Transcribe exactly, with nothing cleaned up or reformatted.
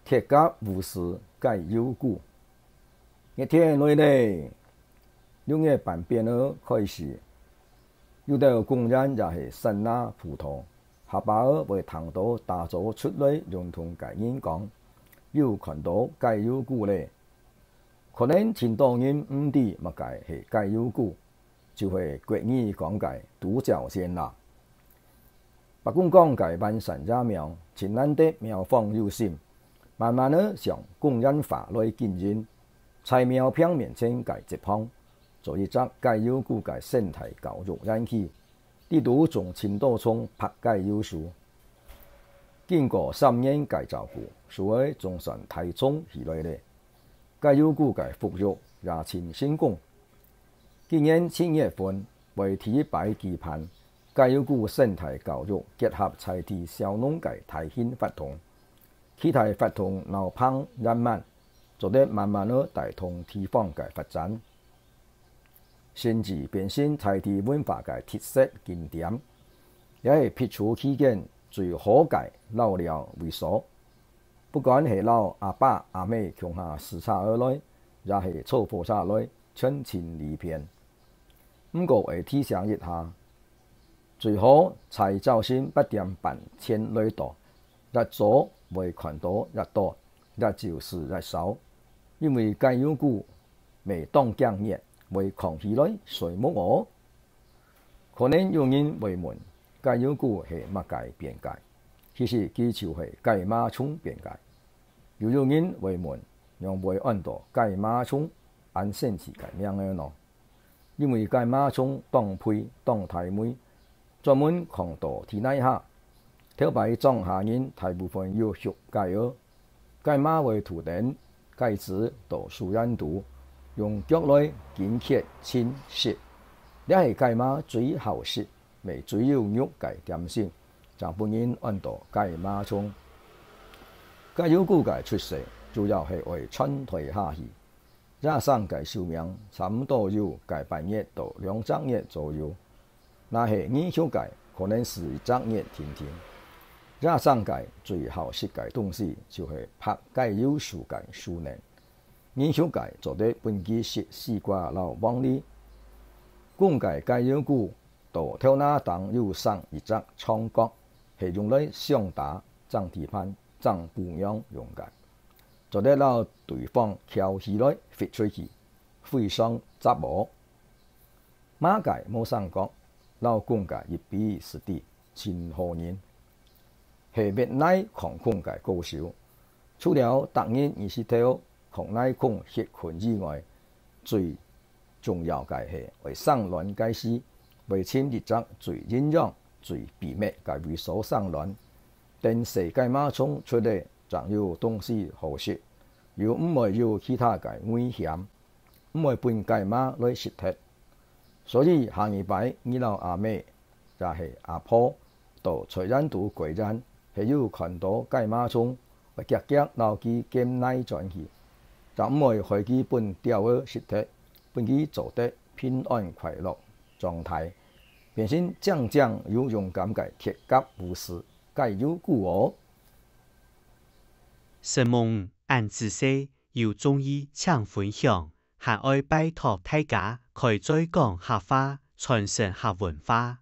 鐵甲武士解憂鼓。熱天來咧，六月半邊仔開始，有兜公園也係山林步道，下把仔會聽到打早出來運動个人講，又看到解憂鼓咧。可能盡多人毋知麼个係解憂鼓，就係國語講个獨角仙啦。 伯公講个萬山野廟，盡難得廟方有心，慢慢仔將公園化來經營，在廟坪面前个一旁，做一隻解憂鼓个生態教育園區，裡肚種盡多叢白解憂樹。經過三年个照顧，樹仔總算大叢起來咧。解憂鼓个復育也盡成功。今年七月份， 會第一擺舉辦解憂鼓生態教育結合在地小農个大型活動，期待活動鬧熱圓滿，做得慢慢仔帶動地方个發展，甚至變成在地文化个特色景點，也係避暑期間最好个遶寮位所。不管係摎阿爸阿姆共下駛車仔來，也係坐火車來，全盡利便。 毋過愛提醒一下，最好在朝晨八點半前來到，越早會看到越多，越晝時越少，因為解憂鼓乜當驚熱，會囥起來睡目哦。可能有人會問，解憂鼓係麼个變个？其實佢就係解嫲蟲變个。又有人會問，仰會安到解嫲蟲恁神奇个名仔呢？ 因為解嫲蟲當肥當大尾，專門囥到地泥下。頭擺莊下人大部分有畜雞仔，解嫲會渡等雞子到樹園肚，用腳來緊蹶尋食。這係解嫲最好食，乜最有肉个點心，正分人安到解嫲蟲。解憂鼓个出世，主要係愛傳代下去。 野生个壽命差毋多有个半月到兩隻月左右，若係二畜个，可能係一隻月定定。野生个最好食个東西就係白解憂樹个樹乳，二畜个做得分佢食西瓜摎黃梨。公个解憂鼓到頭那頂有生一隻長角，係用來相打、爭地盤、爭餔娘用个。 做得摎對方翹起來拂出去，非常雜哦。嫲个無生角，摎公个一比一，真好認。係月內空空个高手，除了逐日日時頭空內空歇睏以外，最 重要个係愛生卵个時，會尋一隻最營養、最秘密个位所生卵。等細解嫲蟲出來，正有東西好食，又毋會有其他个危險，毋會分解嫲來食忒。所以下二擺你摎阿姆 也係阿婆，到菜園肚歸園，係有看到解嫲蟲，會遽遽摎佢撿泥轉去，正毋會害佢分鳥仔食忒，分佢做得平安快樂長大，變成正正有勇敢个鐵甲武士解憂鼓哦。承蒙恁仔細，有中意請分享，還愛拜託大家開嘴講客話，傳承客文化。